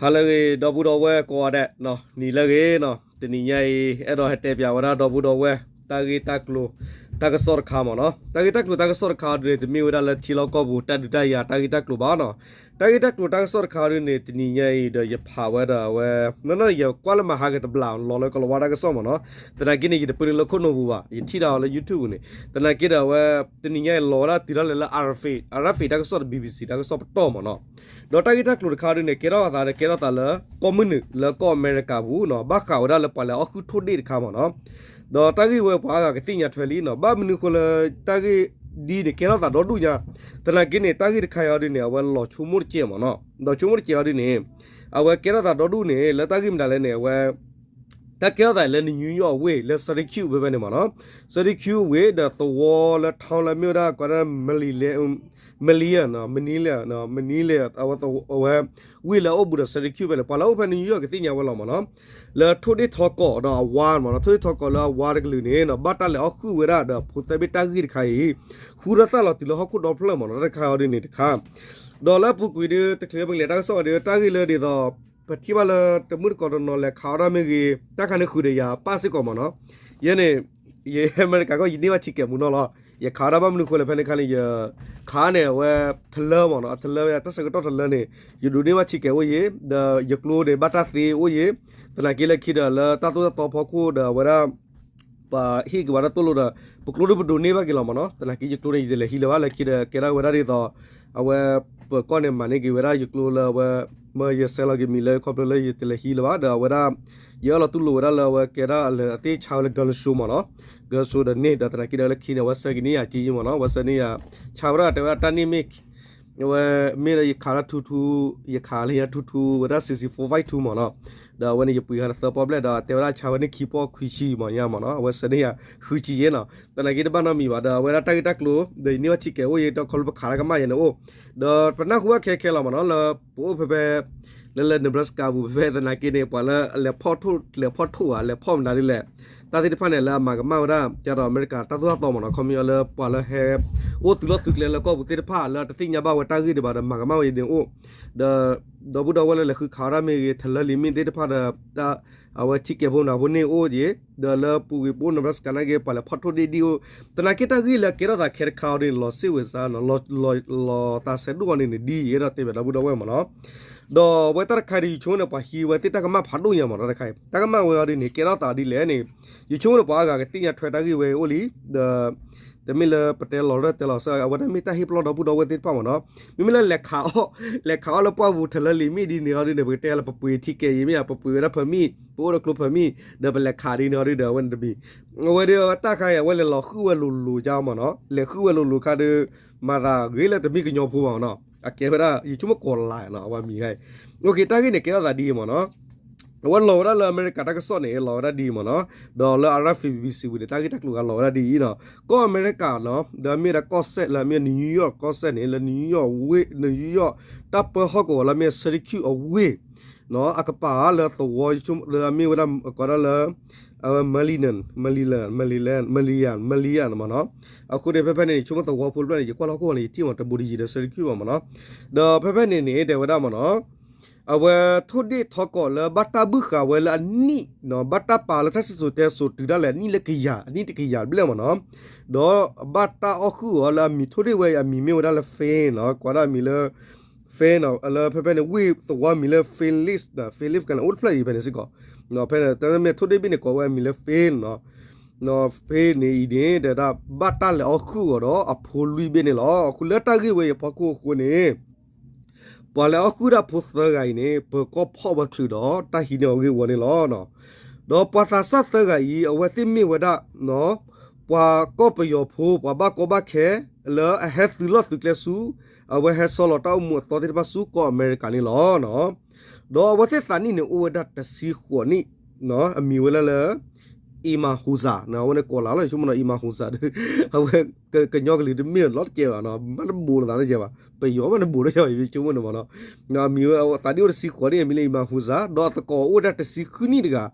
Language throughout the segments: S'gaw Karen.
ဟါလၢအဂ့ၤ ဒီပုၢ်ဒီဝဲၢ်ကိးဂၤဒဲး, နံၤလၢအဂ့ၤနီၤ, တနံၤညါအံၤ အဲၣ်ဒိးဟဲတဲပၠးဝဲဒၣ်ဒီပုၢ်ဒီဝဲၢ် တၢ်ဂ့ၢ်တၢ်ကျိၤ တၢ်ကစီၣ်တခါမ့ၢ်နီၤ. တၢ်ဂ့ၢ်တၢ်ကျိၤတၢ်ကစီၣ်တခါအံၤဒ်န့ၣ် တမ့ၢ်ဝဲဒၣ်လၢထံလီၢ်ကီၢ်ပူၤ တၢ်ဒုးတၢ်ယၤတၢ်ဂ့ၢ်တၢ်ကျိၤဘၣ်နီၤ. တၢ်ဂ့ၢ်တၢ်ကျိၤတၢ်ကစီၣ်တခါအံၤဒ်န့ၣ် တနံၤညါအံၤဒီးယဖးဝဲဒၣ်ဝဲ နီၢ်နီၢ်န့ၣ် ယကွၢ်လၢမဟါကတဘျီ လီၤလၢကလၤဝါတၢ်ကစီၣ်မ့ၢ်နီၤ. သနာ်က့န့ၣ် ယတပၢနုာ်လၢခိၣ်နူာ်ပူၤဘၣ်, ယထံၣ်ဒၣ်အီၤလၢ YouTube ပူၤန့ၣ်. သနာ်က့ဒီးအဝဲ တနံၤညါအံၤလီၤဝဲဒၣ်တုၤဒၣ်လဲာ်လၢ RFA, RFA တၢ်ကစီၣ်ဒီး BBC တၢ်ကစီၣ်ပတီၢ်မ့ၢ်နီၤ. ဒီးတၢ်ဂ့ၢ်တၢ်ကျိၤတခါဒ်န့ၣ် ကဲထီၣ်အသးဒီး ကဲထီၣ်သးလၢ ကီၢ်မုၢ်နုာ်လၢကီၢ်အမဲရကၤပူၤနီၤ, ဘၣ်ဃးဝဲဒၣ်လၢပှၤလဲၤအီၣ်ဃုာ်ထိၣ်ဒ့ၣ်တခါမ့ၢ်နီၤ. ဒီးတၢ်ဂ့ၢ်ဝဲပှၤအါဂၤကသ့ၣ်ညါထွဲလံနီၤ, ဘၣ်မနုၤဃိလၢတၢ်ဂ့ၢ်ဒ်န့ၣ် ကဲထီၣ်သးဒီဒူၣ်ညါ. သနာ်က့န့ၣ် တၢ်ဂ့ၢ်တခါအံၤဒ်န့ၣ် အဝဲလီၤဆိကမိၣ်တစဲးမ့ၢ်နီၤ, လီၤဆိကမိၣ်တစဲးအီၤဒ်န့ၣ် အဝဲကဲထီၣ်သးဒီဒူၣ်န့ၣ် လၢတၢ်ဂ့ၢ်မတၤလဲၣ်န့ၣ် အဝဲ တၢ်ကဲထီၣ်သးလၢ New York ဝ့ၢ် လၢ Syracuse ဖဲဖဲန့ၣ်မ့ၢ်နီၤ. Syracuse ဝ့ၢ်ဒီးသဝီလၢ town လၢမ့ၢ်ဝဲဒၣ် ကွၢ်ဒၣ် Manila, Manila, Manila, Manila အဝဲ ဝ့ၢ်လၢအအိၣ်ဘူးဒီး Syracuse ဖဲန့ၣ် ပှၤလၢအအိၣ်ဖဲ New York ကသ့ၣ်ညါဝဲလီၤမ့ၢ်နီၤ. လၢထိၣ်ဒ့ၣ်ထီကီးဒီးအဝါမ့ၢ်နီၤ, ထိၣ်ဒ့ၣ်ထီကီးလၢအဝါတကလုာ်န့ၣ် ဘၣ်တၢ်လဲၤအီၣ်ဃုာ်ဝဲဒၣ်ဒီးဖိသၢဘ့ၣ်တၢ်ဂ့ၢ်တခါအံၤ ဃုထီၣ်သၣ်လီၤတုၤလၢဟီၣ်ခိၣ်ဒီဖျၢၣ်မ့ၢ်နီၤ, တၢ်တခါအံၤဒ်န့ၣ်တခါ ဒီးလၢအပူၤကွံာ်ဒီး တချုးပကလဲၤတၢ်ကစီၣ်အီၤဒီး တၢ်ဂ့ၢ်လၢဒ်သိး ပထံၣ်ဘၣ်လၢတမုၢ်တကိးတနီၤလဲၤခးအီၣ်တၢ်မ့ၢ်ဂ့ၤ တၢ်ခါန့ၣ်ဃုာ်ဒီးယၤပၢ်စ့ၢ်ကီးမ့ၢ်နီၤ. ယဲန့ၣ် ယအမဲရကၤကီၢ် ယန့ၢ်ဘၣ် ticket မူနီၤလီၤ. ယခးအီၣ်တၢ်ဘၣ်မနုၤဃိလဲၣ် ဖဲန့ၣ်ခါန့ၣ် ယခးန့ၣ် အဝဲ ထလၢမ့ၢ်နီၤ, အထလၢ တၢ်ဆၢကတီၢ်ထလၢန့ၣ် ယဒိးန့ၢ်ဘၣ် ticket အိၣ်ယံၤ ဒီးယကျိန့ၣ် ဘၣ်တၢ်သ့အိၣ်ယံၤ, သနာ်က့လၢခံဒီးလၢတၢ်သိၣ်တၢ်သီဖီခိၣ်ဒီးအဝဲဒၣ် ပှၤဟ့ၣ်က့ၤဝဲဒၣ်သိၣ်လိဒီး ပကျိဒီးပဒိးန့ၢ်ဘၣ်က့ၤလီၤမ့ၢ်နီၤ. သနာ်က့ယကျိန့ၣ် ယတလဲၤဟံးလၢၤဘၣ် လၢခံဒီးကဲဒၣ်ဝဲဒၣ်ဒ်သိး အဝဲ ပကီၢ်န့ၣ်မၤန့ၢ်က့ၤဝဲဒၣ်ယကျိလၢအဝဲ မၢယဆဲးလီၤက့ၤမံၤလၢခီဖျိလၢယတလဲၤဟံးလၢၤဘၣ် ဒီးအဝဲဒၣ် ယအၢၣ်လီၤတူၢ်လိာ်ဝဲဒၣ်လၢအဝဲကဲဒၣ်လၢအသ့ၣ်ဆါဝဲလၢ gun show မ့ၢ်နီၤ, gun show ဒီးန့ၢ်ဒီးသနာ်က့ဒီးလၢခံန့ၣ် အဝဲဆှၢက့ၤန့ၢ်ယၤက့ယံၤမ့ၢ်နီၤ, အဝဲဆှၢန့ၢ်ယၤ ဆါဝဲဒၣ်တဲဝဲဒၣ်တၢ်န့ၣ်မ့ၢ် အဝဲမ့ၢ်လၢယခးတၢ်ထူထူ ယခးလၢယၤထူထူဝဲဒၣ် sixty-four five two မ့ၢ်နီၤ, ဒီးအဝဲန့ၣ်ယပှ့ၤဃာ်လၢသၢပီၣ်ဘျဲၣ်ဒီးတဲဝဲဒၣ်ဆါဝဲန့ၢ်ခံပီၣ်ခွံဆံမ့ၢ်ညါမ့ၢ်နီၤ, အဝဲဆှၢန့ၢ်ယၤဃုဆံယဲနီၤ, သနာ်က့တဘၣ်နီတမံၤဘၣ် ဒီးအဝဲဒၣ်တၢ်ဂ့ၢ်တၢ်ကျိၤ ဒီးယန့ၢ်ဘၣ် ticket အိၣ်ယံၤ ဒီးခီဖျိပခးတၢ်ကမၣ်ယဲန့ၣ်အိၣ်, ဒီးပနၢ်ဟူဘၣ်ခဲခဲလီၤမ့ၢ်နီၤ လၢပအိၣ်ဖဲဖဲ လၢလၢ Nebraska ပူၤဖဲဖဲသနာ်က့န့ၣ် ပှၤလၢလဲၤဖီၣ်ထိၣ် လဲၤဖီၣ်ထိၣ်ဧါ လဲၤဖီၣ်မနုၤဒ်လဲၣ် တၢ်သ့ၣ်တဖၣ်န့ၣ် လၢအမၤကမၣ်ဝဲဒၣ် ကဒီးအမဲရကၤတၢ်သိၣ်တၢ်သီမ့ၢ်နီၤ, ခီပညီလၢပှၤလၢဟဲ အိၣ်သုးလီၢ်သုးကျဲလၢကီၢ်ပူၤသ့ၣ်တဖၣ် လၢတသ့ၣ်ညါဘၣ်ဝဲတၢ်ဂ့ၢ်ဒံးဘၣ်ဒီး မၤကမၣ်ဝဲယဲန့ၣ်အိၣ်, ဒီး ဒီပုၢ်ဒီဝဲၢ်လၢလဲၤဃုခးအီၣ်တၢ်မ့ၢ်ဂ့ၤ ထလၢလံၤမ့ၢ်သ့ၣ်တဖၣ်ဒီး အဝဲ ticket ဖိမနုၤဖိန့ၣ်အိၣ်က့ၤ, ဒီးလၢပူၤကွံာ်ပအိၣ် Nebraska နာ်က့ ပှၤလဲၤဖီၣ်ထိၣ်ဒ့ၣ်ဒ်အိၣ်, သနာ်က့တၢ်ဂ့ၢ်လၢကဲထီၣ်သးခဲတခါအီၤဒ်န့ၣ် လီၤစ့ၣ်ဝဲစါနီၤ, လီၤသးစဲဒိၣ်အီၤန့ၣ်န့ၣ် ဒ်ယအဲၣ်ဒိးတဲဘၣ်ဒီပုၢ်ဒီဝဲၢ်မ့ၢ်နီၤ, ဒီးအဝဲတၢ်တခါဒ် ယဆိကမိၣ်န့ၣ် ပှၤဟံးဝဲသ့ၣ်တၢ်ကမၣ်ဖးဒိၣ်ညါမ့ၢ်နီၤ, တၢ်တခါအံၤ တၢ်ကမၣ်ဝဲအီၤဒ်န့ၣ် ကဲထီၣ်သးဒ်လဲၣ်န့ၣ် ယဆိကမိၣ်န့ၣ် ပှၤအါဂၤကသ့ၣ်ညါထွဲတၢ်ဂ့ၢ်ဝဲအိၣ်လံ, ဒီး တမ့ၢ်လၢပတဲလီၤရၢၢ်တဲလီၤစၢၤ အဝဲဒၣ်မ့ၢ်တၢ်ဟ့ၣ်ပလီၢ်ဒီပုၢ်ဒီဝဲၢ်သ့ၣ်တဖၣ်မ့ၢ်နီၤ, မ့မ့ၢ်လၢလဲၤခးအီၣ် လဲၤခးအီၣ်လၢပှၢ်ပူၤ ထလၢလံၤမ့ၢ်ဒ်န့ၣ်အီၤဒ်န့ၣ် ပကတဲလၢပပှ့ၤ ticket ယံၤမ့ၢ်ဧါ, ပပှ့ၤဝဲဒၣ် permit, ပအိၣ်ဒီးကျိ permit, ဒီးပလဲၤခးဒ်န့ၣ်အီၤဒ်ဒီး အဝဲန့ၣ်တမံၤ, အဝဲဒီးတၢ်ခါအံၤ အဝဲလဲၤလီၤဃုဝဲလိၤလိၤကမ့ၢ်နီၤ, လဲၤဃုဝဲလိၤလိၤခါဒီး မၤသးဂ့ၤလၢတမ့ၢ်ကညီဖိဘၣ်မ့ၢ်နီၤ, အကဲဝဲဒၣ် ယဆိကမိၣ်ကီၤလၤနီၤ အဝဲမံၤဂၤအံၤ, တၢ်ဂ့ၢ်န့ၣ် ကဲထီၣ်သးဒ်အံၤမ့ၢ်နီၤ အဝဲလီၤဝဲဒၣ်လၢအမဲရကၤတၢ်ကစီၣ်န့ၣ် လီၤဝဲဒၣ်ဒ်အံၤမ့ၢ်နီၤ, ဒီးလၢ RFA BBC ပူၤန့ၣ် တၢ်ဂ့ၢ်တၢ်ကျိၤဂၤလီၤဝဲဒၣ်ဒ်အံၤနီၤ, ကီၢ်အမဲရကၤနီၤ ဒီးမ့ၢ်ဒၣ်ကီၢ်စဲၣ်လၢအမ့ၢ် New York ကီၢ်စဲၣ်န့ၣ် လၢ New York ဝ့ၢ် New York တၢ်ပၢဟီၣ်ကဝီၤလၢအမ့ၢ် Syracuse အဝ့ၢ် အကပၤလၢသဝီ လၢအမ့ၢ်ဝဲဒၣ် ကိးဒၣ်လၢ အဝဲ Maryland, Maryland, Maryland, Maryland, Maryland မ့ၢ်နီၤ, အဃိန့ၣ် ဖဲဖဲန့ၣ် ယဆိကမိၣ်သဝီဖိတဖျၢၣ်န့ၣ် ယကွၢ်လၢဟီၣ်ခိၣ်န့ၣ် ယထံၣ်မ့ၢ်တဘူးတယံၤဒီး Syracuse ဘၣ်မ့ၢ်နီၤ, ဒီးဖဲဖဲန့ၣ်န့ၣ် တဲဝဲဒၣ်မ့ၢ်နီၤ အဝဲထိၣ်ဒ့ၣ်ထီကီးလၢဘၣ်တၢ်ဘုၣ်ဃာ်ဝဲလၢအနံၣ်နီၤ, ဘၣ်တၢ်ပာ်လၢတၢ်စံၣ်စိၤတဲစိၤတုၤဒၣ်လဲာ် အနံၣ်လၢကယၤ, အနံၣ်တကယၤဘျဲၣ်မ့ၢ်နီၤ, ဒီးဘၣ်တၢ်အီၣ်ဃုာ်အီၤလၢအမံၤထိၣ်ဒ့ၣ်ဝဲအံၤ အမံၤမ့ၢ်ဝဲဒၣ်လၢ Finn နီၤ, ကိးဒၣ်အမံၤလၢ Finn နီၤ, လၢဖဲဖဲန့ၣ် ဝ့ၢ်သဝီမံၤလၢ Finn Lake, Finn Lake ကန့ၣ် အိၣ်တဖျၢၣ်အံၤဖဲန့ၣ်စ့ၢ်ကီး, ဖဲန့ၣ် တၢ်မ့ၢ်ထိၣ်ဒ့ၣ်ဘ့ၣ်န့ၣ် ကိးဝဲအမံၤလၢ Finn နီၤ, Finn န့ၣ်အံၤန့ၣ် တဲဒၣ်ဘၣ်တၢ်လဲၤအီၣ်ဃုာ်အီၤဒီးအဖိလွံၢ်ဘ့ၣ်န့ၣ်လီၤ. အဃိလၢတၢ်ဂ့ၢ်ဝဲအံၤအဖီခိၣ်အဃိန့ၣ် ပှၤလဲၤအီၣ်ဃုာ်ဒၣ်ဖိသၢဂၤအံၤန့ၣ် ပၢၤကီၢ်ဖီၣ်ဝဲချုးဒီး တၢ်ဟံးန့ၢ်အီၤဂ့ၢ်ဝီန့ၣ်လီၤ. ဒီးပှၤသးစၢ်သၢဂၤအံၤ အဝဲသ့ၣ်မ့ၢ်ဝဲဒၣ် ပှၤကီၢ်ပယီၤဖိ ပှၤဘၣ်ကီဘၣ်ခဲ လၢအဟဲသုးလီၢ်သုးကျဲဆူ အဝဲဟဲဆီလီၤတၢ်အိၣ်မူအသီသ့ၣ်တဖၣ်ဆူကီၢ်အမဲရကၤန့ၣ်လီၤ. ဒီးအဝဲသ့ၣ်သးနံၣ်န့ၣ် အိၣ်ဝဲဒၣ်တဆံဃိးနံၣ်, အမံၤဝဲဒၣ်လၢ အံၤမၤဟူစး အဝဲန့ၣ်ကိးလၢ်လီၤ ဆိကမိၣ်နီၤ အံၤမၤဟူစးဒီး အဝဲကညီကလုာ်တမ့ၢ်လီၤတကဲဘၣ်နီၤ မ့ၢ်တဘူးလိာ်သးတကဲဘၣ် ပယီၤမ့ၢ်တဘူးတကဲဘၣ် ယဆိကမိၣ်န့ၣ်မ့ၢ်နီၤ မံၤဝဲသးဒ်အိၣ်တဆံဃိးနံၣ် အမံၤလၢအံၤမၤဟူစး ဒီးသကိးအိၣ်ဝဲဒၣ်တဆံဃုနံၣ်တဂၤ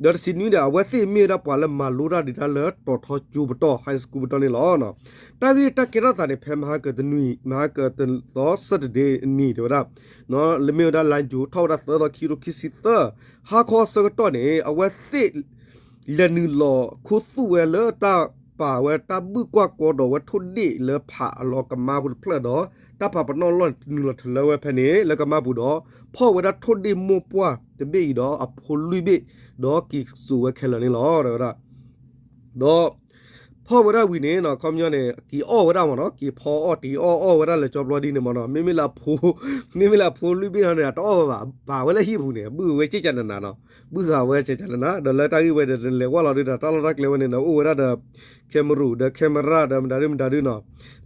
ဒီးတဆံနွံဒီး အဝဲသ့ၣ်မ့ၢ်ဝဲဒၣ်ပှၤလၢမၤလိတၢ်ဒုးတၢ်လၢတီၤထီကၠိပတီၢ် high school ပတီၢ်န့ၣ်လီၤ. တၢ်ဂ့ၢ်တၢ်ကဲထီၣ်သးန့ၣ် ဖဲမဟါကတနွံ မဟါကတသီ Saturday နံၤတဲဝဲဒၣ် လၢမ့ၢ်ဝဲဒၣ် လါယူၤ ထီၣ်ဝဲဒၣ်သၢသီ ခံကထိခံဆံသၢ ဟါခီအဆၢကတီၢ်န့ၣ် အဝဲသ့ၣ် လဲၤနုာ်လီၤခူသူၣ်ဝဲလၢတၢ်ပာ်ဝဲတၢ်ဘုၣ်ကွၢ်ကီဒီးဝဲထိၣ်ဒ့ၣ်လၢဖးအလီၤကမါပူၤတဖျၢၣ်ဒီး တၢ်ပာ်ပနီၣ်လီၢ်နုာ်လီၤထၢလၢဝဲဖဲန့ၣ် လၢကမါပူၤဒီး ဖီၣ်ဝဲဒၣ်ထိၣ်ဒ့ၣ်မိၢ်ပှၢ်တဘ့ၣ်အံၤဒီးအဖိလွံၢ်ဘ့ၣ် ဒီးက့ၤစိာ်ဝဲခဲလၢာ်န့ၣ်လီၤ တဲဝဲဒၣ် ဒီး ဖီၣ်ဝဲဒၣ်ဝံၤန့ၣ် ခီပညီန့ၣ် က့ၤအီၣ်ဝဲဒၣ်မ့ၢ်နီၤ က့ၤဖီအီၣ်တ့ၤအီၣ်အီၣ်ဝဲဒၣ်လၢကၠီပျီဒ်န့ၣ်မ့ၢ်နီၤ မ့မ့ၢ်လၢအဖိ မ့မ့ၢ်လၢအဖိလွံၢ်ဘ့ၣ်န့ၣ် အတအီၣ်ဝဲဘၣ် ပာ်ဝဲလၢဟံၣ်ပူၤန့ၣ် ဘုၣ်ဝဲကဲကနနၤနီၤ ဘုၣ်ဃာ်ဝဲကဲကနနၤ ဒီးလၢတၢ်ဂ့ၢ်ဝဲဒီး လဲၤဝဲလီၤဒုးဒီး တၢ်လီၢ်တၢ်ကျဲဝဲန့ၣ် အိၣ်ဝဲဒၣ်ဒီး camera ဒီး camera ဒီးမတၤဒုမတၤဒုနီၤ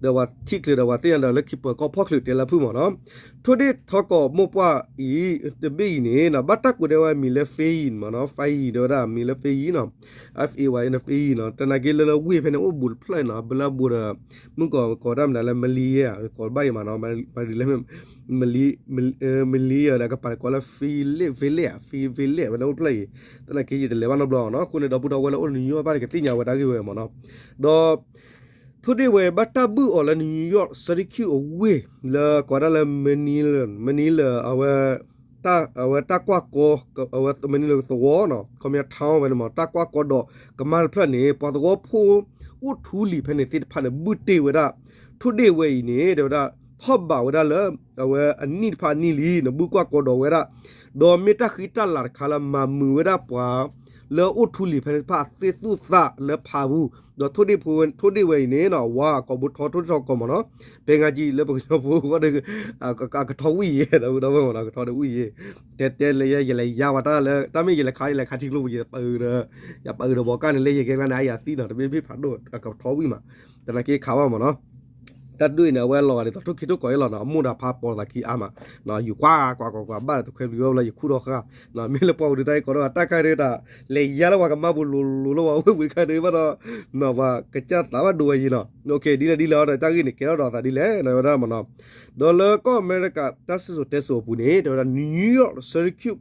ဒီးပှၤထံၣ်ချုးဒီးပှၤသ့ၣ်ညါဒီးလၢခံပၢၤကီၢ်ဖီၣ်ချုးတဲလၢဖုၣ်မ့ၢ်နီၤ ထိၣ်ဒ့ၣ်ထီကီးမိၢ်ပှၢ်အံၤ တဘ့ၣ်အံၤန့ၣ် ဘၣ်တၢ်ကွဲးဒဲးဝဲမံၤလၢ Faye မ့ၢ်နီၤ Faye တဲဝဲဒၣ်မံၤလၢ Faye နီၤ F A Y နီၤ Faye နီၤ တနာ်က့လၢလၢဝ့ၢ်ဖဲန့ၣ် အိၣ်ဘူးတဖျၢၣ်နီၤ ဘၣ်လၢဘူးဒီး မုၢ်ကီးကိးတၢ်မနုၤလၢ Malia ကိးဘၣ်အံၤမ့ၢ်နီၤ Malia ဒီးကပၤန့ၣ်ကိးလၢ Faye Faye ဝဲန့ၣ်အိၣ်တဖျၢၣ်အံၤ တနာ်က့ယတလဲၤဘၣ်နီတဘျီနီၤ အဃိန့ၣ် ဒီပုၢ်ဒီဝဲၢ်လၢအိၣ် New York ဘၣ်န့ၣ် ကသ့ၣ်ညါဝဲတၢ်ဂ့ၢ်ဝဲမ့ၢ်နီၤ ဒီး ထိၣ်ဒ့ၣ်ဝဲဘၣ်တၢ်ဘုၣ်အီၤလၢ New York Syracuse အဝ့ၢ် လၢကိးဒၣ်လၢ Manila Manila အဝဲ အဝဲတၢ်ကွၢ်ကီ အဝဲ Manila သဝီနီၤ ခီပညီ town ဝဲန့ၣ်မ့ၢ် တၢ်ကွၢ်ကီဒီးကမါတဖျၢၣ်န့ၣ် ပှၤသဝီဖိ အိၣ်ထူလံာ်ဖဲန့ၣ်သ့ၣ်တဖၣ်န့ၣ် ဘုၣ်တ့ၢ်ဝဲဒၣ် ထိၣ်ဒ့ၣ်ဝဲအံၤန့ၣ် တဲဝဲဒၣ် ထီၣ်ဘးဝဲဒၣ်လၢ အဝဲအနံၣ်တဖၣ်အနံၣ်လံ နဘုၣ်ကွၢ်ကီဒီးဝဲဒၣ် ဒီးမ့ၢ်တၢ်ဃံတၢ်လၤတခါလၢမၤမုာ်ဝဲဒၣ်ပှၤ လၢအိၣ်ထူလံာ်ဖဲန့ၣ်တဖၣ်သ့ၣ်သူၣ်သးလၢဖးပူၤ ဒီးထိၣ်ဒ့ၣ်ဝဲအံၤန့ၣ်နီၤ ဝါကိးဘိထီ ထိၣ်ဒ့ၣ်ထီကီးမ့ၢ်နီၤ ဘဲငါကံလၢပကညီဖိအဂီၢ်ဒီး အကထီဝံၣ်ယဲ ဒီပုၢ်ဒီဝဲၢ်မ့ၢ်နီၤ ကထီဒီးဝံၣ်ယဲ တဲတဲလၢယလဲၤယါဝဲတၢ်လၢ တၢ်မ့ၢ်ယလဲၤခး ယလဲၤခးထံကျိပူၤ ယပာ်ဒီး ယပာ်ဒီးဘီကၢ်န့ၣ် လၢယကဲကျါန့ၣ် အယၤသံနီၤ တဘ့ၣ်ဘ့ၣ်ဖးဒိၣ် အကထီဝံၣ်မး တနာ်က့ခးဘၣ်မ့ၢ်နီၤ တၢ်ဒုးအံၤန့ၣ် အဝဲလီၤဂာ်ဒ်သိးထိၣ်ခံထိၣ်ကီးအံၤလီၤနီၤ အမိၢ်ဒီးဖးပိာ်သးခံအါမး ယူၤကွၢ်ကွၢ်ကွၢ်ကွၢ်ဘၣ်ဒီးတခွဲဘျုးဝဲလၢယခူၣ်ထီၣ်ဃာ် မ့ၢ်လၢပှၢ်ပူၤဒုးတၢ်အံၤကီးဒီး တၢ်ခါဒုးတၢ် လဲၤယါလၢပှၤကမါပူၤလိၤလိၤလၢပှၤဝ့ၢ်ပူၤတခါဒုးဘၣ်ဒီး ပှၤကစၢ်သးဘၣ်ဒိဝဲယံၤနီၤ ဒ်လဲၣ်ဒ်လဲၣ်အီၤဒီး တၢ်ဂ့ၢ်န့ၣ် ကဲထီၣ်ဒီးသးဒ်လဲၣ် ဝဲဒၣ်မ့ၢ်နီၤ ဒီးလၢကီၢ်အမဲရကၤ တၢ်စံၣ်စိၤတဲစိၤအပူၤန့ၣ် တဲဝဲဒၣ် New York Syracuse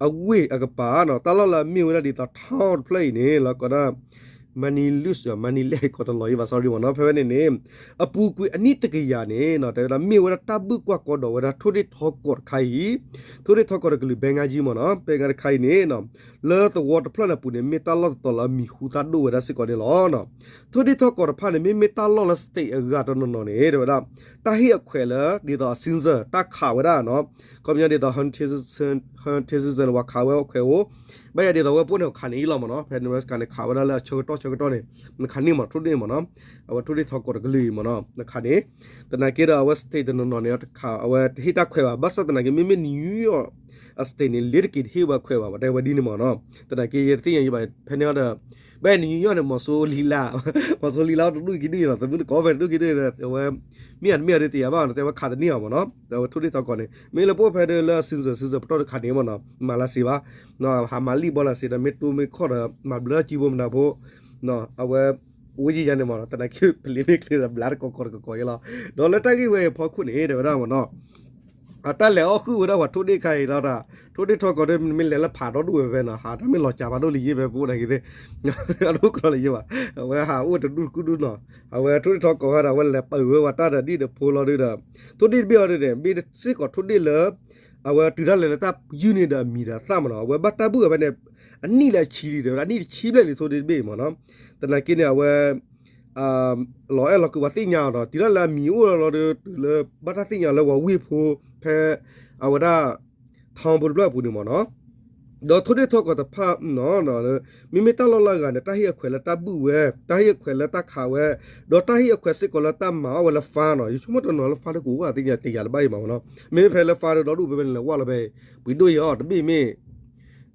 အဝ့ၢ်အကပၤနီၤ တၢ်လီၢ်လၢအမ့ၢ်ဝဲဒၣ်ဒ်သိး town တဖျၢၣ်အံၤန့ၣ် လၢကိးဒၣ် Manila မနံၤလဲၣ် ကိးတလီၤယံၤဘၣ် sorry မ့ၢ်နီၤ ဖဲဝဲန့ၣ်န့ၣ် အပူၤကွံာ်အနံၣ်တကယၤန့ၣ် တဲဝဲဒၣ်မ့ၢ်ဝဲဒၣ်တၢ်ဘုၣ်ကွၢ်ကီဒီးဝဲဒၣ်ထိၣ်ဒ့ၣ်ထီကီးတခါအံၤ ထိၣ်ဒ့ၣ်ထီကီးတကလုာ် ဘဲငါကံမ့ၢ်နီၤ ဘဲငါတခါအံၤန့ၣ် လၢသဝီတဖျၢၣ်န့ၣ်အပူၤန့ၣ် မ့ၢ်တၢ်လီၢ်တတီၤလၢအမံၤဟူသၣ်ဒိၣ်ဝဲဒၣ်စ့ၢ်ကီးန့ၣ်လီၤ. ထိၣ်ဒ့ၣ်ထီကီးတဖၣ်န့ၣ် မ့မ့ၢ်တၢ်လီၢ်လၢ state အဂၤတနီၤနီၤန့ၣ် တဲဝဲဒၣ် တၢ်ဟ့ၣ်အခွဲးလၢ ဒ်သိးအ census တၢ်ခးဝဲဒၣ်နီၤ ခီပညီဒ်သိး Huntington Huntington န့ၣ် ပှၤခးဝဲအခွဲးအိၣ် ဘၣ်ယၤဒ်သိးဝဲပအိၣ်န့ၣ် ခးန့ၢ်အံၤလီၤမ့ၢ်နီၤ ဖဲ Nebraska န့ၣ် ခးဝဲဒၣ်လၢအဆၢကတီၢ်ဆၢကတီၢ်န့ၣ် နခးန့ၢ်မ့ၢ်ထိၣ်ဒ့ၣ်မ့ၢ်နီၤ အဝဲထိၣ်ဒ့ၣ်ထီကီးတကလုာ်အံၤမ့ၢ်နီၤ နခးန့ၢ် သနာ်က့ဒီးအဝဲ state တနီၤနီၤန့ၣ် တခး အဝဲတဟ့ၣ်တၢ်ခွဲးဘၣ် ဘၣ်ဆၣ်သနာ်က့ မ့မ့ၢ် New York အ state န့ၣ် လ့ၤတက့ၤတဟ့ၣ်ဝဲခွဲးဘၣ် တဲဝဲဒ်န့ၣ်မ့ၢ်နီၤ သနာ်က့ ယတသ့ၣ်ညါယံၤဘၣ် ဖဲန့ၣ်ဒီး ဘၣ် New York န့ၣ် မီၤစိလံလါ မီၤစိလံလါတဒူၣ်က့ၤဒ်အံၤလီၤ သမုၣ်တကိးဖဲတဒူၣ်က့ၤဒ်အံၤ အဝဲ မ့ၢ်အတမ့ၢ်အဒုးသ့ၣ်ညါဘၣ်နီၤ တဲဝဲခးတန့ၢ်အီၤမ့ၢ်နီၤ အဝဲထိၣ်ဒ့ၣ်ထီကီးန့ၣ် မ့ၢ်လၢပအိၣ်ဖဲဒၣ်လၢ census census ပတီၢ်တခါန့ၣ်မ့ၢ်နီၤ မၤလၢစ့ဘၣ် ဟးမၤလံၣ်ဘီလၢစ့ဒီး မ့ၢ်တိမ့ၢ်ခီၣ်ဒီး မၤဘျၢကံဘိမနၤဖိ အဝဲ အိၣ်ယံၤယၤန့ၣ်မ့ၢ်နီၤ သနာ်က့ ပလ့ၤမ့ၢ်ချ့ဒီးဘျါတကီးကီးတကီးအံၤလီၤ ဒီးလၢတၢ်ဂ့ၢ်ဝဲအံၤဖီခိၣ်န့ၣ် တဲဝဲဒၣ်မ့ၢ်နီၤ အတၢ်လဲၤအီၣ်ဃုာ်ဝဲဒၣ်ပှၤထိၣ်ဒ့ၣ်ခါအံၤလီၤ ထိၣ်ဒ့ၣ်ထီကီးဒီး မ့ၢ်လဲၤလၢဖးဒီဒူၣ်ဝဲဖဲနီၤ ဟးတၢ်မ့ၢ်လီၤစှၤဖးဒိၣ်လံယ့ၢ်ဖဲပအိၣ်နာ်က့ၤသ့ၣ် အဒိၣ်ကီးလံယ့ၢ်ဘၣ် အဝဲဟးအိၣ်တဒူၣ်တကုဒူၣ်နီၤ အဝဲထိၣ်ဒ့ၣ်ထီကီးဝဲဒီး အဝဲလဲၤပာ်ဝဲပှၤတၢ်ဒီးဒ်ဒီးဖိလီၤဒုးဒီး ထိၣ်ဒ့ၣ်တဘ့ၣ်အီၤဒုးန့ၣ် မ့ၢ်စ့ၢ်ကီးထိၣ်ဒ့ၣ်လၢ အဝဲတုၤဒၣ်လဲာ်လၢတၢ်ယုၢ်န့ၢ်ဒီးအမံၤဒီးအသၣ်မ့ၢ်နီၤ အဝဲဘၣ်တၢ်ဘုၣ်အီၤဖဲန့ၣ် အနံၣ်လၢအဆံလံဒီး အနံၣ်တဆံဘျဲၣ်လံထိၣ်ဒ့ၣ်တဘ့ၣ်အံၤမ့ၢ်နီၤ သနာ်က့န့ၣ် အဝဲ လီၤအဲၣ်လီၤကွံပှၤသ့ၣ်ညါအီၤဒီး တုၤဒၣ်လၢအမံၤအိၣ်လီၤလီၤဒီး တုၤလၢဘၣ်တၢ်သ့ၣ်ညါလၢပှၤဝ့ၢ်ဖိ ဖဲ အဝဲဒၣ် ထီဘိတဖျၢၣ်အပူၤန့ၣ်မ့ၢ်နီၤ ဒီးထိၣ်ဒ့ၣ်ထီကီးတဖၣ် မ့မ့ၢ်တၢ်လီၢ်လၢအဂၤန့ၣ် တၢ်ဟ့ၣ်အခွဲးလၢတၢ်ဘုၣ်ဝဲ တၢ်ဟ့ၣ်အခွဲးလၢတၢ်ခးဝဲ ဒီးတၢ်ဟ့ၣ်အခွဲးစ့ၢ်ကီးလၢတၢ်မၤအီၣ်ဝဲလၢ farm နီၤ ယဆိကမိၣ်တနီၤလၢ farm တကိးအိၣ်အသ့ၣ်ညါတယာ်တဘၣ်အံၤမ့ၢ်နီၤ မ့မ့ၢ်ဖဲလၢ farm ဒီဒူၣ်ဖဲဖဲန့ၣ် လဲၤဝဲလီၤဖဲ ပှ့ၤဒိၣ်ယဲၤအီၤတဘ့ၣ်မ့ၢ်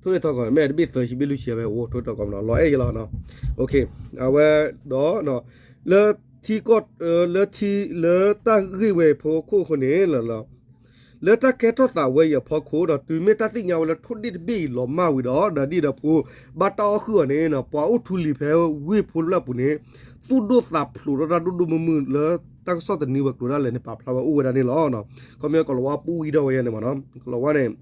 ထိၣ်ဒ့ၣ်ထီကီး မ့ၢ်တဘ့ၣ်သၢဆံဘ့ၣ်လွံၢ်ဆံဖဲအိၣ်ထိၣ်ဒ့ၣ်ထီကီးမ့ၢ်နီၤ လီၤအဲၣ်ယဲၤလီၤနီၤ အဝဲဒီး လၢထံကီၢ် လၢထံ လၢတၢ်ဂ့ၢ်ဝဲအံၤဖီခိၣ်အဃိန့ၣ်လီၤ လၢတၢ်ကဲထီၣ်သးဝဲအံၤအဖီခိၣ်ဒီး တုၤမ့ၢ်တၢ်သ့ၣ်ညါဝဲလၢထိၣ်ဒ့ၣ်တဘ့ၣ်အံၤလီၤမၢ်ဝံၤဒီး ဒီးဒံၣ်ဒီးဖိဘၣ်တၢ်အီၣ်ဃုာ်အီၤန့ၣ် ပှၤအိၣ်ထူလံၤဖဲဝ့ၢ်ဖိလၢအပူၤန့ၣ် သူၣ်ဒိၣ်သးဖျိးဒီးတၢ်ဒိၣ်ဒိၣ်မုၢ်မုၢ်လၢတၢ်ကစီၣ်တနွံဝဲၤကျိၤဒၣ်လဲာ်န့ၣ် ပာ်ဖျါဝဲအိၣ်ဝဲဒၣ်န့ၣ်လီၤ. ခီပညီကိၤလၤဝါပူဝံၤဒီးဝဲယဲန့ၣ်မ့ၢ်နီၤ ကိၤလၤဝါန့ၣ်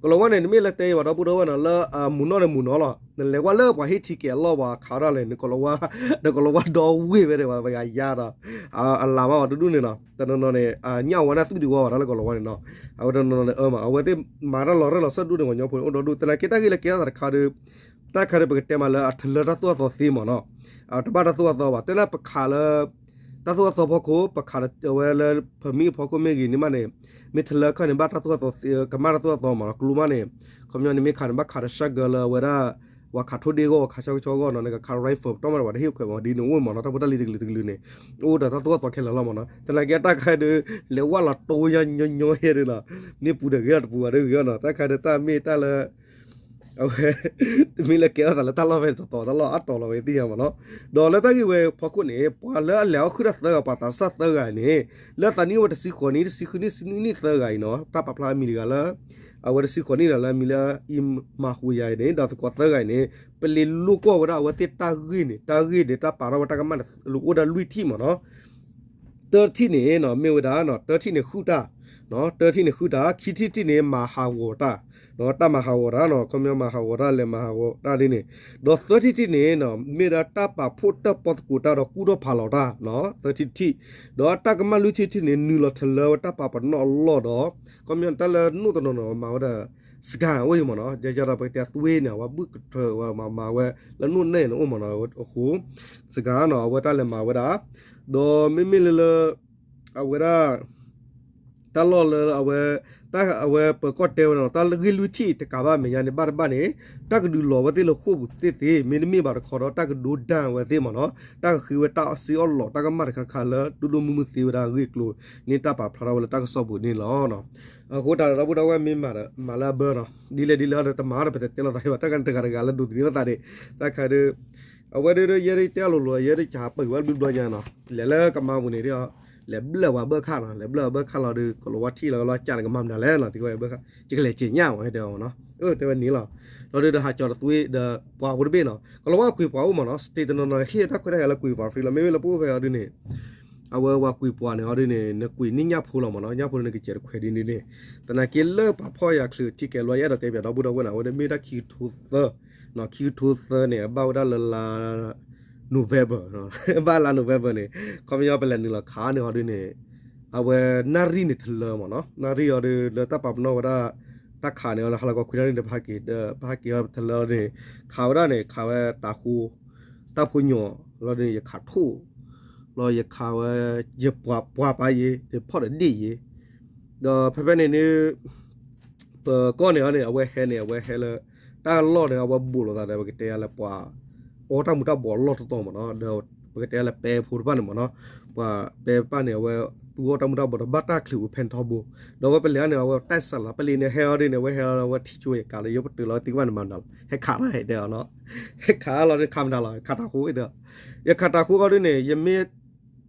ကိၤလၤဝါန့ၣ် နမ့ၢ်လၢတဲဘၣ်ဒီပုၢ်ဒီဝဲၢ်နီၤ လၢမုၢ်နီၢ်န့ၣ်မုၢ်နီၢ်လီၤ နလဲၤဝဲလၢပှၤဟ့ၣ်ထံကဲးအလီၢ်ပှၤခးဒၣ်လဲာ်န့ၣ် ကိၤလၤဝါ ဒီးကိၤလၤဝါဒီဝ့ၢ်ဝဲဒၣ်ပှၤပယၤယါဒီး အလၤမးဝဲတဒူၣ်န့ၣ်နီၤ တနီၤနီၤန့ၣ် ညၣ်ဝဲဒၣ်သူၣ်ဒံးဝဲဝဲဒၣ်လၢကိၤလၤဝါန့ၣ်နီၤ အဝဲတနီၤနီၤန့ၣ် အၢမး အဝဲသ့ၣ်မၤတၢ်လီၤရၢၢ်လီၤစၢၣ်ဒိၣ်န့ၣ် ပှၤကညီဖိန့ၣ် အိၣ်ဒီဒူၣ် သနာ်က့တၢ်ဂ့ၢ်လၢကဲထီၣ်သးတခါဒီး တၢ်ခါဒီးပကတဲမးလၢအထလၢတၢ်သိၣ်အသီသ့မ့ၢ်နီၤ တဘၣ်တၢ်သိၣ်အသီဘၣ် တဲလၢပခးလၢ တၢ်သိၣ်အသီဖီခိၣ် ပခးဝဲလၢ permit အဖီခိၣ်မ့ၢ်ဂ့ၤန့ၣ်မးန့ၣ် မ့ၢ်ထလၢခၢၣ်န့ၣ် ဘၣ်တၢ်သိၣ်အသီ ကမၣ်တၢ်သိၣ်အသီမ့ၢ်နီၤ ကျိမးန့ၣ် ခီပညီန့ၣ် မ့ၢ်ခးန့ၣ် ဘၣ်ခးဒီးဆၣ်ကၢလၢအဝဲဒၣ် ပှၤခးထိၣ်ဒ့အဂီၢ် ခးဆၣ်ကဆီအဂီၢ်နီၤ နကခး rifle ပတီၢ်မး ပှၤတဟ့ၣ်ခွဲးမး ဒ်န့ၣ်အိၣ်မ့ၢ်နီၤ တၢ်ဖိတၢ်လံၤတကလုာ်တကလုာ်န့ၣ် အိၣ်ဒီးတၢ်သိၣ်အသီခဲလၢာ်လီၤမ့ၢ်နီၤ သနာ်က့တၢ်ခါဒီး လဲၤဝဲလီၤတိၢ်ညီညီညီဟဲဒၣ်နီၤ မ့ၢ်ပူၤဒီးဂ့ၤဒီးတပူၤဘၣ်ဒီးဂ့ၤနီၤ တၢ်ခါဒီးတၢ်မ့ၢ်တၢ်လၢ အဝဲ တမ့ၢ်လၢကဲထီၣ်သးလၢတၢ်လီၢ်ဖဲန့ၣ် တတီၤတၢ်လီၢ်အါတီၤလီၤဝဲသ့ၣ်ညါမ့ၢ်နီၤ ဒီးလၢတၢ်ဂ့ၢ်ဝဲဖီခိၣ်န့ၣ် ပှၤလၢအလဲၤအီၣ်ဃုာ်တၢ်သၢဂၤ ပှၤသးစၢ်သၢဂၤအံၤန့ၣ် လၢသးနံၣ်အိၣ်ဝဲတဆံဃိးနံၣ် တဆံဃုနံၣ် ဆံနွံနံၣ်သၢဂၤအံၤနီၤ တၢ်ပာ်ဖျါအမံၤတဂၤလၢ အဝဲတဆံဃိးနံၣ်ဒီးလၢအမံၤလၢ အံမၤဟူယၤအံၤန့ၣ် ဒီးသကိးသၢဂၤအံၤန့ၣ် ပလံၤလိၣ်ကွီၢ်ဝဲဒၣ်အဝဲသ့ၣ်တၢ်ဂ့ၢ်န့ၣ် တၢ်ဂ့ၢ်န့ၣ် တၢ်ပာ်ထီၣ်ဝဲတၢ်ကမၣ်န့ၣ် အိၣ်ဒၣ်လွံၢ်ထံၣ်မ့ၢ်နီၤ တၢထံၣ်န့ၣ်နီၤ မ့ၢ်ဝဲဒၣ်နီၤ တၢထံၣ်န့ၣ်ဃုာ်တၢ် တၢထံၣ်န့ၣ်ဃုာ်တၢ် ခံထံၣ်တထံၣ်န့ၣ် မၤဟးဂီၤတၢ် တၢ်မၤဟးဂီၤတၢ်နီၤ ခီပညီမၤဟးဂီၤတၢ် လဲၤမၤဟးဂီၤတၢ်ဒ်န့ၣ် ဒီးသၢထံၣ်တထံၣ်န့ၣ်နီၤ မ့ၢ်ဒၣ်တၢ်ပာ်ဖှိၣ်တၢၣ်ပီသကိးတၢ်ဒီးကူၣ်ထီၣ်ဖးလီၤတၢ် သၢထံၣ်တထံၣ် ဒီးတၢ်ကမၣ်လွံၢ်ထံၣ်တထံၣ်န့ၣ် နုာ်လီၤထလၢဝဲတၢ်ပာ်ပနီၣ်အလီၢ်ဒီး ခီပညီတၢ်လၢနိၣ်တနီၤနီၤမၤဝဲဒၣ် စကၤအိၣ်ယံၤမ့ၢ်နီၤ ယယဒီးပကတဲသွ့န့ၣ် အဝဲဘုၣ်ကထၢဝဲမၤမၤဝဲ လၢနိၣ်နဲၣ်န့ၣ်အိၣ်မ့ၢ်နီၤ အဃိ စကၤနီၤ အဝဲတၢ်လဲၤမၤဝဲဒၣ် ဒီးမ့မ့ၢ်လၢလၢ အဝဲဒၣ် တၢ်လီၢ်လၢအဝဲ တၢ်အဝဲပၢၤကီၢ်တဲဝဲနီၤ တၢ်ဂ့ၢ်လွံၢ်ထံၣ်တကးဘၣ်အမဲာ်ညါန့ၣ် ဘၣ်တဘၣ်န့ၣ် တၢ်ကဒုးလီၤဝဲသ့ၣ်လၢဃိာ်ပူၤသ့ၣ်သ့ၣ် မ့တမ့ၢ်ဘၣ်တခီဒီး တၢ်ကဒိဒၣ်ဝဲသ့ၣ်မ့ၢ်နီၤ တၢ်ကဃ့ဝဲတၢ်အီၣ်စ့အီၣ်လီး တၢ်ကမၣ်တခါခါလၢ ဒိၣ်ဒိၣ်မုၢ်မုၢ်သ့ဝဲဒၣ်အဂ့ၢ်အကျိၤန့ၣ် တၢ်ပာ်ဖျါထီၣ်ဝဲလၢတၢ်ကစီၣ်ပူၤန့ၣ်လီၤ. အဃိတၢ်ဒီပုၢ်ဒီဝဲၢ်မ့ၢ်မၤဒီး မၤလၢအဘၢနီၤ ဒ်လဲၣ်ဒ်လဲၣ်ဒီးတမၤဒီး ပတတဲလိာ်သးဘၣ် တၢ်ဂၤန့ၣ်တဂၤလၢဒိးသန့ၤအသးန့ၣ် တၢ်ခါဒီး အဝဲဒၣ်ဒီး ယဲဒၣ်တဲအလိၤလိၤ ယဲဒၣ်ကဟးပၢၢ်ဝဲဘျီဘျီညါနီၤ လဲၤလၢကမါပူၤန့ၣ်ဒီး လဲၤဘျၢၣ်ပှၤဘၢၣ်ခၣ်နီၤ လဲၤဘျၢၣ်ပှၤဘၢၣ်ခၣ်လီၤဒီး ကလီၤဝါထံၣ်လီၤကလီၤကၢ်န့ၣ် ကမၤမနုၤလဲၣ်နီၤ သံကွၢ်ဘၢၣ်ခၣ် ယကလဲၤစဲးညၣ်မး တဲအီၤနီၤ အၢ တဲဝဲန့ၣ်လီၤ လီၤဒီးဟးကၠီၤတသွ့ဒီး ပှၤဖိတဘ့ၣ်နီၤ ကလီၤဝါကွံာ်ပှၤအိၣ်မးနီၤ state တနီၤနီၤ ဟ့ၣ်တၢ်ခွဲးတၢ်ယာ်လၢကွံာ်ပှၤ free လီၤ မ့မ့ၢ်လၢပအိၣ်ဖဲအီၤဒ်န့ၣ် အဝဲဝဲကွံာ်ပှၤန့ၣ်အီၤဒ်န့ၣ် နကွံာ်န့ၢ်ညၣ်ဖိလီၤမးနီၤ ညၣ်ဖိန့ၣ်နကစဲးတခွဲးဒ်န့ၣ်န့ၣ် သနာ်က့လၢပှၤဖီၣ်ယာ်ချုးထံကဲၤလီၤ ယအဲၣ်ဒိးတဲပၠးဒီပုၢ်ဒီဝဲၢ်န့ၣ် အဝဲဒၣ်မ့ၢ်ဝဲဒၣ်ခံကထိသၢ ခံကထိသၢန့ၣ် အဘၣ်ဝဲဒၣ်လၢလါ November ဘၣ်လါ November န့ၣ် ခီပညီပလဲၤနုာ်လီၤခးန့ၢ်အီၤဒ်န့ၣ် အဝဲနၣ်ရံၣ်န့ၣ်ထလၢမးနီၤ နၣ်ရံၣ်အီၤဒ်လၢတၢ်ပာ်ပနီၣ်ဝဲဒၣ် တၢ်ခးန့ၣ်အီၤလၢဟါလီၤကီးခွံနၣ်ရံၣ်န့ၣ် ပဟဲက့ၤ ပဟဲက့ၤအီၤထလၢန့ၣ် ခးဝဲဒၣ်န့ၣ် ခးဝဲတၤဃိ တၢ်ဖိညိၣ်လီၤဒ်န့ၣ် ယခးထိၣ် လီၤယခးဝဲ ယပှၤပှၤပာ်ယ့ ယဖီၣ်ဒီးဒ့ၣ်ယ့ ဒီးဖဲဖဲန့ၣ်န့ၣ် ပကီၢ်န့ၣ်အီၤန့ၣ် အဝဲဟဲန့ၣ် အဝဲဟဲလၢ တၢ်လီၢ်န့ၣ် အဝဲဘူးလိာ်သးဒီး ပကတဲယၤလၢပှၤ အီၣ်တၢ်မူၤတၢ်ဘှီးအလီၢ်တတီၤမးနီၤ ဒီးပကတဲလၢပဲဖိတဖၣ်န့ၣ်မးနီၤ ပှၤပဲတဖၣ်န့ၣ် အဝဲသူအီၣ်တၢ်မူၤတၢ်ဘှီးဒီးဘၣ်တၢ်ချုးဝဲဖဲန့ၣ်ထီဘိ ဒီးအဝဲပလဲၤအီၤန့ၣ် အဝဲတၢ်စၢလီၤ ပလံၤန့ၣ်ဟဲအီၤဒ်န့ၣ် အဝဲဟဲအီၤ အဝဲထံၣ်ဆိယကးလၢယပတုာ်လီၤသံကွၢ်န့ၣ်မးနီၤ ဟဲခးတၢ်ဟဲတဲအီၤနီၤ ဟဲခးလီၤဒီးခးမတၤလီၤ ခးတၤဃိဒီး ယခးတၤဃိအီၤဒ်န့ၣ် ယမ့ၢ်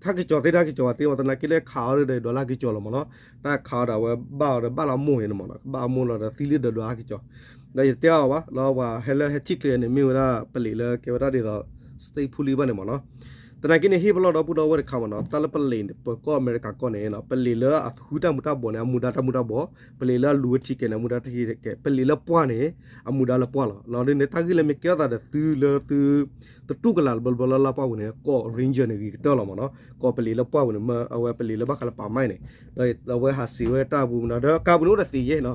ထၢ်ကစီၤသ့ ထၢ်ကစီၤဝဲသ့မး သနာ်က့လၢခးအီၤဒီး ဒွးလၢဟဲကစီၤလီၤမးနီၤ တၢ်ခးအီၤဒီး အဝဲဘၣ်အီၤဒီး ဘၣ်လီၤမိၢ်အံၤန့ၣ်မးနီၤ ဘၣ်အမိၢ်လီၤဒီး သံလံဒီးဒွးဟဲကစီၤ ဒီးယတဲအီၤဘၣ် လီၤပှၤဟဲလၢဟဲထံၣ်ကျဲန့ၣ် မ့ၢ်ဝဲဒၣ်ပလံၤလၢကဲဝဲဒၣ်ဒ်သိး state police ဘၣ်န့ၣ်မးနီၤ သနာ်က့န့ၣ် ဟ့ၣ်ပလီၢ်ဒီပုၢ်ဒီဝဲၢ်တခါမးနီၤ တၢ်လၢပလံၤပၢၤကီၢ်အမဲရကၤကီၢ်န့ၣ် ပလံၤလၢအဃုတၢ်မူၤတၢ်ဘှီးန့ၣ် အမူဒါတၢ်မူၤတၢ်ဘှီး ပလံၤလၢအလူၤဝဲထံကဲန့ၣ် အမူဒါထံကဲ ပလံၤလၢပှၢ်န့ၣ် အမူဒါလၢပှၢ်လီၤ လီၤဒ်န့ၣ် တၢ်ဂ့ၢ်လၢမ့ၢ်ကဲထီၣ်သးဒီးသုလၢသု တတူၢ်ကလာ်တဘျီဘျီလၢလါပှၢ်ပူၤန့ၣ် ကီၢ် ranger န့ၣ် ဂ့ၤကတၢၢ်လီၤမးနီၤ ကီၢ်ပလံၤလၢပှၢ်ပူၤန့ၣ် မ့ၢ်အဝဲပလံၤလၢဘၣ်ဃးလၢပာ်မၢ်အံၤန့ၣ် ဒီးအဝဲဟးစံးဝဲတၢ်ပူၤမးနီၤ ဒီးကါပူၤန့ၣ်အိၣ်ဒီးသံးယဲနီၤ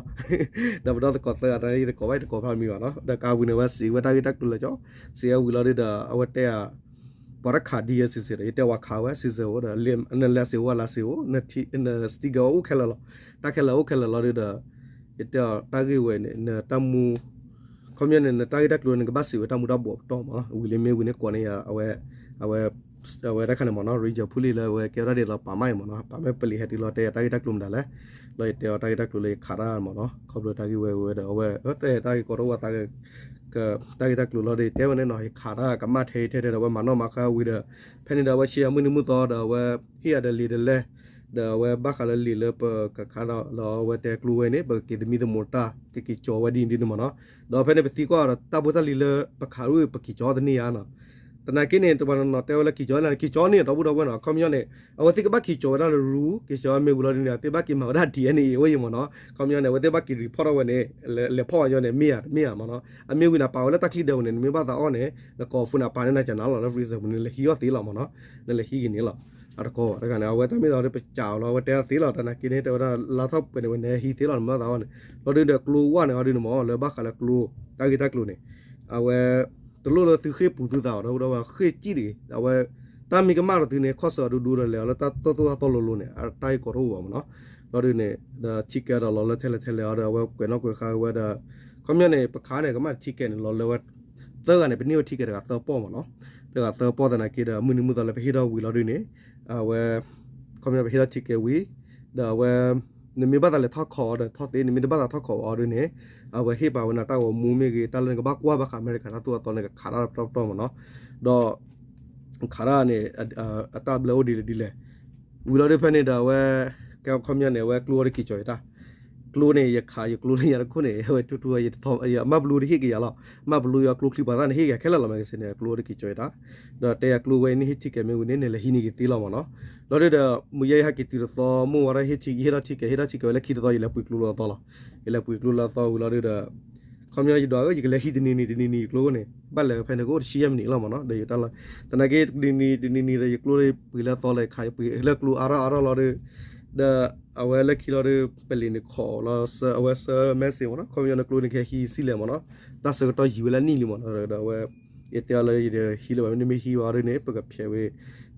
ဒီးပဒီသကိးသၢဂၤတၢ်အံၤသကိးဘၣ်အံၤသကိးဖးမံၤဘၣ်နီၤ ဒီးကါပူၤန့ၣ် အဝဲစံးဝဲတၢ်ဂ့ၢ်တၢ်ကျိၤလၢကၠီ စံးဝဲဝံၤလီၤဒ်ဒီး အဝဲတဲ ပှၤတခး ဒီး စံးစ့ဒီး ယတဲဝဲခးဝဲ စံးစ့အိၣ်ဒီး နလဲၤစ့အိၣ် အလါစ့အိၣ် န sticker အိၣ်ခဲလၢာ်လီၤ တၢ်ခဲလၢာ်အိၣ်ခဲလၢာ်လီၤဒ်ဒီး ယတဲအီၤတၢ်ဂ့ၢ်ဝဲန့ၣ် နတၢ်မူ ခီပညီန့ၣ် နတၢ်ဂ့ၢ်တၢ်ကျိၤန့ၣ် နကဘၣ်စံးဝဲတၢ်မူၤတၢ်ဘှီးပတီၢ်မး ဝံၤလၢမ့ၢ်ဝံၤန့ၣ်ကိးန့ၢ်ယၤ အဝဲ အဝဲတၢ်ခါန့ၣ်မးနီၤ ranger ဖူလံလၢအဝဲကဲဝဲဒၣ်ဒ်သိးပာ်မၢ်အံၤမးနီၤ ပာ်မၢ်ပလံၤဟဲတုၤလီၤတဲယၤတၢ်ဂ့ၢ်တၢ်ကျိၤမတၤလဲၣ် လီၤယတဲအီၤတၢ်ဂ့ၢ်တၢ်ကျိၤလၢယခးတၢ်မးနီၤ ခီဖျိတၢ်ဂ့ၢ်ဝဲဝဲဒီးအဝဲ တဲတၢ်ဂ့ၢ်ကီတအိၣ်ဝဲသး တၢ်ဂ့ၢ်တၢ်ကျိၤလီၤဒီးယတဲဝဲန့ၣ်နီၤ ယခးတၢ်ကမၣ်ထဲထဲထဲဒီးအဝဲမၤနီၣ်မၤဃါဝံၤဒီး ဖဲန့ၣ်ဒီးအဝဲဆံးအမုၢ်နံၤမုၢ်သီဒီးအဝဲဟ့ၣ်ယၤဒီးလံာ်ဒီးလဲၢ် ဒီးအဝဲဘၣ်ဃးလၢလံာ်လၢပကခးဒီး ဒီးအဝဲတဲကျိဝဲန့ၣ် ပကက့ၤသမံသမိးတၢ် ကက့ၤကၠီၤဝဲဒ်န့ၣ်ဒ်န့ၣ်မ့ၢ်နီၤ. ဒီးဖဲန့ၣ်ပသံကွၢ်ဒီးတၢ်ဖိတၢ်လံၤလၢပခးဒ် ပက့ၤကၠီၤအီၤတန့ၢ်ဧါနီၤ. သနာ်က့န့ၣ် တပှၤနီၤတဲဝဲလၢက့ၤကၠီၤန့ၣ် က့ၤကၠီၤန့ၣ် ဒီပုၢ်ဒီဝဲၢ်နီၤ ခီပညီန့ၣ် အဝဲသ့ၣ်ကဘၣ်က့ၤကၠီၤဝဲဒၣ်လၢရူ က့ၤကၠီၤဝဲမ့ၢ်ဝံၤလီၤဒ်န့ၣ် အဝဲသ့ၣ်ဘၣ်က့ၤမၤဝဲဒၣ် DNA အိၣ်ယံၤမ့ၢ်နီၤ. ခီပညီန့ၣ် အဝဲသ့ၣ်ဘၣ်က့ၤ report ထီၣ်ဝဲန့ၣ် လဲၤဖီၣ်ဝဲညီန့ၣ် မ့ၢ်ဧါတမ့ၢ်ဧါမ့ၢ်နီၤ. အမ့ၢ်ဝံၤန့ၣ် ပာ်ဝဲလၢတၢ်ချံဒၢးပူၤန့ၣ် နမ့ၢ်ဘၣ်သးအီၣ်န့ၣ် နကိး phone န့ၣ် အပာ်န့ၢ်နၤကနၤလီၤ လၢ freezer ပူၤန့ၣ် နလဲၤဟံးအီၣ်သ့လီၤမ့ၢ်နီၤ. နလဲၤဟံးက့ၤန့ၣ်လီၤ. အတကီဘၣ် တဂၤန့ၣ် အဝဲတၢ်မ့ၢ်လီၤဒီးပစးလီၤ အဝဲတဲအီၣ်သ့လီၤ သနာ်က့န့ၣ် တဲဝဲဒၣ်လါထီၣ်ပှဲၤန့ၣ်ဝဲန့ၣ် ဟံးသ့လီၤ နမ့ၢ်ဘၣ်သးအီၣ်န့ၣ် လီၤဒုးဒီးကျိဝဲန့ၣ် အီၤဒုးန့ၣ်မ့ၢ် လၢဘၣ်ဃးလၢကျိ တၢ်ဂ့ၢ်တၢ်ကျိၤန့ၣ် အဝဲ တလိၣ်လၢသုဃ့ၢ်ပူၤသုသးအီၤ ဒီပုၢ်ဒီဝဲၢ် ဃ့ၢ်ကံၣ်တဂ့ၤ အဝဲ တၢ်မ့ၢ်ကမၣ်ဒီးသုန့ၣ် ခီၣ်ဆၢအဒိဒိဒီးလဲၤအီၤလၢတၢ်သိၣ်သိၣ်တၢ်တီလိၤလိၤန့ၣ် အတၢ်ဂ့ၢ်ကီတအိၣ်ဘၣ်မ့ၢ်နီၤ. လီၤဒုးန့ၣ် ဒီး ticket ဒီးလီၤလၢထဲလဲၣ်ထဲလဲၣ်အီၤဒီး အဝဲကွဲးနီၣ်ကွဲးဃါဝဲဒီး ခီပညီန့ၣ် ပခးန့ၣ် ကမၣ် ticket န့ၣ် လီၤလၢဝဲ သၢဂၤန့ၣ် ပန့ၢ်ဝဲ ticket တဂၤသၢပီၢ်မ့ၢ်နီၤ. သၢဂၤသၢပီၢ်သနာ်က့ဒီး မုၢ်နံၤမုၢ်သီလၢပဟ့ၣ်ထီၣ်ဝံၤလီၤဒုးန့ၣ် အဝဲ ခီပညီပဟ့ၣ်ထီၣ် ticket ဝံၤ ဒီးအဝဲ နမ့ၢ်ဘၣ်သးလဲၤထီၣ်ခိးအီၤဒီးထီၣ်သ့ နမ့ၢ်တဘၣ်သးထီၣ်ခိးအီၤဒုးန့ၣ် အဝဲဟ့ၣ်ပာ်ဝဲနၤတၢ်ဂီၤမူမ့ၢ်ဂ့ၤ တၢ်လၢနကဘၣ်ကွၢ်ဘၣ်ဃးအမဲရကၤတၢ်သိၣ်တၢ်သီန့ၣ် ကခးတၢ်ပတီၢ်ပတီၢ်မ့ၢ်နီၤ. ဒီး ခးတၢ်န့ၣ် အတၢ်ဘျၢအိၣ်ဒ်လဲၣ်ဒ်လဲၣ် ဝံၤလီၤဒုးဖဲန့ၣ်ဒီးအဝဲ ကဲခီပညီန့ၣ် အဝဲကျိအီၤတက့ၤကၠီၤယတၢ် ကျိန့ၣ် ယခးယကျိလၢယၤတခိၣ်န့ၣ် အဝဲထူထူယတထီ မၢ်ဘလူတဟ့ၣ်က့ၤယၤလီၤ မၢ်ဘလူယွၤကျိချံပှၤသၣ်န့ၣ် ဟ့ၣ်က့ၤခဲလၢာ်လီၤ မ့ၢ်ကစ့န့ၣ် ကျိအီၤတက့ၤကၠီၤယတၢ် ဒီးတဲယၤကျိဝဲအံၤန့ၣ် ဟ့ၣ် ticket မ့ၢ်ဝံၤန့ၣ် နလဲၤဟံးန့ၢ်က့ၤသ့လီၤမ့ၢ်နီၤ. လီၤဒုးဒီး မုၢ်ယဲယဟဲက့ၤတုၤတသီ မိၢ်ဝဲဒၣ်ဟ့ၣ် ယဟ့ၣ်ထီၣ် ticket ဟ့ၣ်ထီၣ် ticket ဝဲလၢခံတသီ ယလဲၤပှ့ၤကျိလၢအသီလီၤ. ယလဲၤပှ့ၤကျိလၢအသီဝံၤလီၤဒုးဒီး ခီပညီယဒွး ယကလဲၤဟံးတနံၤနံၤတနံၤနံၤယကျိန့ၣ် ဘၣ်လဲၤဖဲန့ၣ်ကအိၣ်တဆံယဲၢ်မံးနံးလီၤမ့ၢ်နီၤ ဒီးယတၢ်လီၤ သနာ်က့တနံၤနံၤတနံၤနံၤဒီး ယကျိပှ့ၤလၢအသီလီၤ ယခးယပှ့ၤလၢကျိအါထီၣ်အါထီၣ်လီၤဒုး ဒီးအဝဲလၢခံလီၤဒုး ပလံးန့ၣ်ခိးလီၤ အဝဲဆှၢ message မ့ၢ်နီၤ ခီပညီနကျိန့ၣ်ကဟဲဟံးစံၣ်လဲၣ်မ့ၢ်နီၤ တၢ်ဆၢကတီၢ်ယံာ်ဝဲလၢနံၣ်လံမ့ၢ်နီၤ ဒီးအဝဲ ယတဲအီၤလၢယတဟံးလၢၤဘၣ် မ့တမ့ၢ်ဟံးဝဲဒ်န့ၣ် ပကဖျဲးဝဲ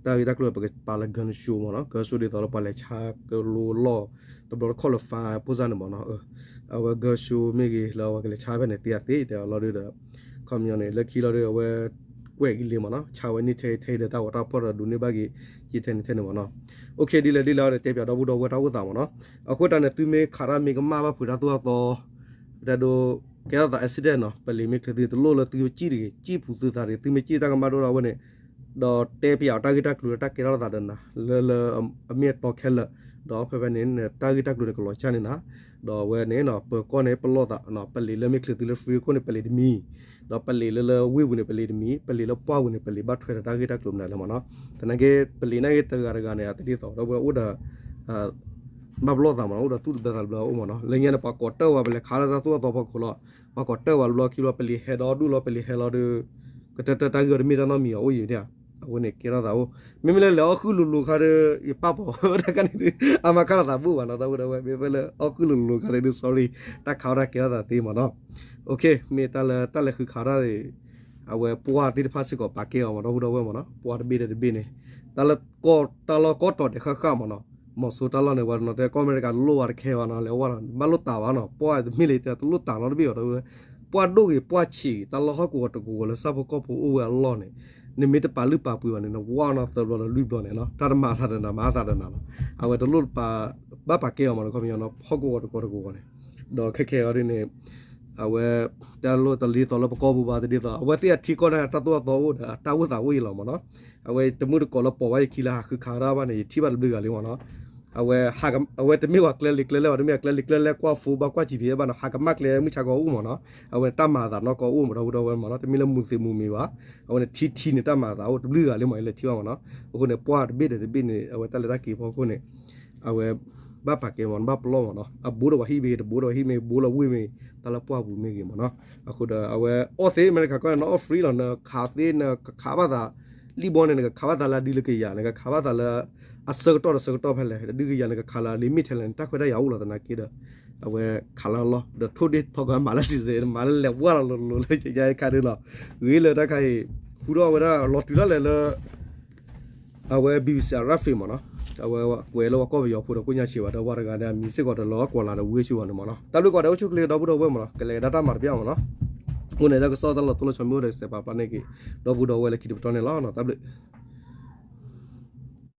တၢ်ဂ့ၢ်တၢ်ကျိၤ ပကပာ်လၢ gun show မ့ၢ်နီၤ gun show ဒ်သိးလၢပှၤလဲၤဆါကလိလီၢ် တဘျီတခီၣ်လၢ fun ဖိစၢ်န့ၣ်မ့ၢ်နီၤ အဝဲ gun show မ့ၢ်ဂ့ၤ လၢအဝဲကလဲၤဆါဖဲန့ၣ် သ့အသ့ တဲအီၤလီၤဒုးဒီး ခီပညီန့ၣ် လၢခံလီၤဒုး အဝဲ ကွဲးက့ၤလံမ့ၢ်နီၤ ဆါဝဲန့ၢ်ထဲထဲဒီး တၢ်ဂီၤတၢ်ဖီၣ်ဒီး ဒိးန့ၢ်ဘၣ်က့ၤ ယံာ်ထဲန့ၣ်ထဲန့ၣ်မ့ၢ်နီၤ OK ဒ်လဲၣ်ဒ်လဲၣ်ဒီး တဲပၠးဒီပုၢ်ဒီဝဲၢ်တၢ်အိၣ်သးမ့ၢ်နီၤ အဃိတၢ်န့ၣ် သုမ့ၢ်ခးတၢ်မ့ၢ်ကမၣ်ဘၣ်ဖုးတၢ်သိၣ်တၢ်သီ ပတဲဒိ ကဲထီၣ်သး accident နီၤ ပလံးမ့ၢ်ချုးသု တလိၣ်လၢသုကံၣ်တဂ့ၤ ကံၣ်ပူၤသုသးတဂ့ၤ သုမ့ၢ်ကံၣ်တၢ်ကမၣ်ဒိၣ်ထီၣ်ဝဲန့ၣ် ဒီးတဲပၠးအီၤတၢ်ဂ့ၢ်တၢ်ကျိၤလၢတၢ်ကဲထီၣ်သးဒီးနၤ လၢလၢအမ့ၢ်အတီခဲလၢာ် ဒီးဖဲဖဲန့ၣ် တၢ်ဂ့ၢ်တၢ်ကျိၤန့ၣ်ကလီၤကၢ်န့ၣ်နၤ ဒီးအဝဲန့ၣ် ပၢၤကီၢ်န့ၣ် ပလီၢ်သး ပလံးလၢမ့ၢ်ချုးသုလၢ free ခိၣ်န့ၣ် ပလံးတမံၤ ဒီးပလံးလၢလၢဝ့ၢ်ပူၤန့ၣ် ပလံးတမံၤ ပလံးလၢပှၢ်ပူၤန့ၣ် ပလံးဘၣ်ထွဲဒီးတၢ်ဂ့ၢ်တၢ်ကျိၤမနုၤလဲၣ်မ့ၢ်နီၤ သနာ်က့ ပလံးန့ၣ်ဂ့ၤတဂၤတဂၤန့ၣ် အတဒ်သိးဒီးအိၣ်ဒီး ဘၣ်ပလီၢ်သးမ့ၢ်နီၤ အိၣ်ဒီးသူၣ်တဘျၢသးတဘျၢအိၣ်မ့ၢ်နီၤ လၢညါန့ၣ် ပှၤကိးတၢၢ်ဝဲ ပလဲၤခးလၢတၢ်သိၣ်အသီဖီခိၣ်လီၤ ပှၤကိးတၢၢ်ဝဲတဘျီခံဘျီ ပလံးဟဲဒီးဒူၣ်လီၤ ပလံးဟဲလီၤဒီး ကတၢၢ်တၢၢ်တၢ်ဂ့ၢ်အီၤတမ့ၢ်တၢ်နီတမံၤအီၤအိၣ်ယံၤဒၣ် အဃိန့ၣ် ကဲထီၣ်သးအိၣ် မ့မ့ၢ်လၢလဲၤအီၣ်ဃုာ်လိၤလိၤခါဒီး ယပၢ်ပိာ်ဝဲဒၣ်ခါန့ၣ်ဒီး အါမးခါလီၤသးဘူၣ်ဘၣ်နီၤ ဒီပုၢ်ဒီဝဲၢ် မ့မ့ၢ်လၢအီၣ်ဃုာ်လိၤလိၤခါန့ၣ်ဒီး sorry တၢ်ခးအီၣ်တၢ်ကဲထီၣ်သးသ့မ့ၢ်နီၤ OK မ့ၢ်တၢ်လၢတၢ်လဲၤဃုခးတၢ်န့ၣ် အဝဲပှၢ်သ့ၣ်တဖၣ်စ့ၢ်ကီးပာ်ကဲအီၤမ့ၢ် ဒီပုၢ်ဒီဝဲၢ်မ့ၢ်နီၤ ပှၢ်တဘ့ၣ်ဒီးတဘ့ၣ်န့ၣ် တၢ်လၢကီၢ်တၢ်လီၢ်ကီၢ်တီၤဒဲးဃၣ်ဃၣ်မ့ၢ်နီၤ မီၤစိတၢ်လီၢ်န့ၣ် ပှၤတနီၤတဲကီၢ်အမဲရကၤတလိၣ်ဝဲတခဲဘၣ်နီၤ လဲၤဝဲလီၤ ဘၣ်လိၣ်တၢ်ဘၣ်နီၤ ပှၢ်တမ့ၢ်လၢတဲ တလိၣ်တၢ်နီတဘ့ၣ်အီၤ ဒီပုၢ်ဒီဝဲၢ် ပှၢ်ဒိၣ်ဂ့ၤပှၢ်ဆံးဂ့ၤ တၢ်လီၢ်ဟီၣ်ကဝီၤတကဝီၤလၢဆၣ်ဖိကီၢ်ဖိအိၣ်ဝဲအလီၢ်န့ၣ် နမ့ၢ်တပာ်လုၢ်ပာ်ပှ့ၤဘၣ်န့ၣ် နဝါနီၤသၢဘျီဒီးလွံၢ်ဘျီန့ၣ်နီၤ တၢ်တမၤအသးဒီးနၤ မၤအသးဒီးနၤလီၤ အဝဲတလိၣ်တပာ် ဘၣ်ပာ်ကဲအီၤမ့ၢ်နီၤ ခီပညီနီၤ ဟီၣ်ကဝီၤတကဝီၤတကဝီၤန့ၣ် ဒီးခဲခဲအံၤဒ်န့ၣ် အဝဲ တၢ်လိၣ်တလ့သီလၢပကီၢ်ပူၤဘၣ်တဒ်သိး အဝဲသ့ၣ်အထံကီၢ်န့ၣ် တၢ်သိၣ်အသီအိၣ်ဒီးတၢ်အိၣ်သးအိၣ်အံၤလီၤမ့ၢ်နီၤ အဝဲတမုၢ်တကိးလၢပိာ်ဝဲယခံလၢဟးဃုခးတၢ်ဘၣ်န့ၣ် ယထံၣ်ဘၣ်တဘျုးဂၤလံမ့ၢ်နီၤ အဝဲ အဝဲတမ့ၢ်ပှၤကျဲလံာ်ကျဲလဲၢ်ဘၣ် တမ့ၢ်အကျဲလံာ်ကျဲလဲၢ်ကွၢ် phone ဘၣ်ကွၢ် GPS ဘၣ်နီၤ ဟးကမၣ်ကျဲမုၢ်ဆါကီအိၣ်မ့ၢ်နီၤ အဝဲန့ၣ်တၢ်မၤအသးနီၢ်ကီအိၣ်မ့ၢ်ဒီပုၢ်ဒီဝဲၢ်မ့ၢ်နီၤ တမ့ၢ်လၢမူၤသ့းမူၤမံၤဘၣ် အဝဲန့ၣ်ထံထံန့ၣ်တၢ်မၤအသးအိၣ်တဘျုးဂၤလံမ့ၢ် ယလဲၤထံၣ်ဘၣ်မ့ၢ်နီၤ အဃိန့ၣ် ပှၢ်တဘ့ၣ်ဒီးတဘ့ၣ်န့ၣ် အဝဲတၢ်လဲၤတၢ်က့ၤဖီခိၣ်န့ၣ် အဝဲ ဘၣ်ပာ်ကဲမ့ၢ်နီၤ ဘၣ်ပလီၢ်မ့ၢ်နီၤ အဘိဒီးပှၤဟံၣ်မ့ၢ်ဂ့ၤ တဘိဒီးပှၤဟံၣ်မ့ၢ်ဂ့ၤ ဘိလီၤဝ့ၢ်မ့ၢ်ဂ့ၤ တၢ်လၢပှၢ်ပူၤမ့ၢ်ဂ့ၤမ့ၢ်နီၤ အဃိဒီးအဝဲအီၣ်သ့ အမဲရကၤကီၢ်န့ၣ် နအီၣ် free လီၤ နခးသ့နကခးဘၣ်သး လံၣ်ဘီန့ၣ် နကခးဘၣ်သးလၢအဒုလၢကယၤ နကခးဘၣ်သးလၢ အဆၢကတီၢ်ဒီးဆၢကတီၢ်ဖဲလဲၣ် ဒုကယၤနကခးလၢအ limit ထဲလဲၣ်န့ၣ် တၢ်ခွဲးတၢ်ယာ်အိၣ်လီၤသနာ်က့ဒီး အဝဲခးလၢအလီၢ် ဒီးထိၣ်ဒ့ၣ်ထီၣ်ကမၤလၢစံးစဲး မၤလၢလဲၤဝါလီၤလိၤလိၤလၢယခါဒ်လီၤ ဂ့ၤလၢတၢ်ခါအံၤ ဃုထီၣ်ဝဲဒၣ်လီၤတုၤဒၣ်လဲာ်လၢ အဝဲ BBC RFA မ့ၢ်နီၤ အဝဲကွဲးလၢပှၤကီၢ်ပယီၤဖိဒီးကိးညါဆံးဘၣ် ဒီးပှၤတဂၤန့ၣ် အမံၤစ့ၢ်ကီးဒီးလီၤကွၢ်လၢ်ဒီးဝံၤဆူၣ်ဘၣ်န့ၣ်မ့ၢ်နီၤ တၢ်ဘျုးကိးဂၤဒဲး အိၣ်ဆူၣ်အိၣ်ချ့ဒီပုၢ်ဒီဝဲၢ်မ့ၢ်နီၤ ကလဲၤကဒါတၢ်မၤတဘၣ်မ့ၢ်နီၤ အဃိန့ၣ် တၢ်ကစီၣ်တၢ်လီၤတိၢ်လီၤဆီမ့ၢ်အိၣ်ဒီး ကစဲးပာ်ဖျါန့ၢ်က့ၤ ဒီပုၢ်ဒီဝဲၢ်လၢခံတပတီၢ်န့ၣ်လီၤ တၢ်ဘျုး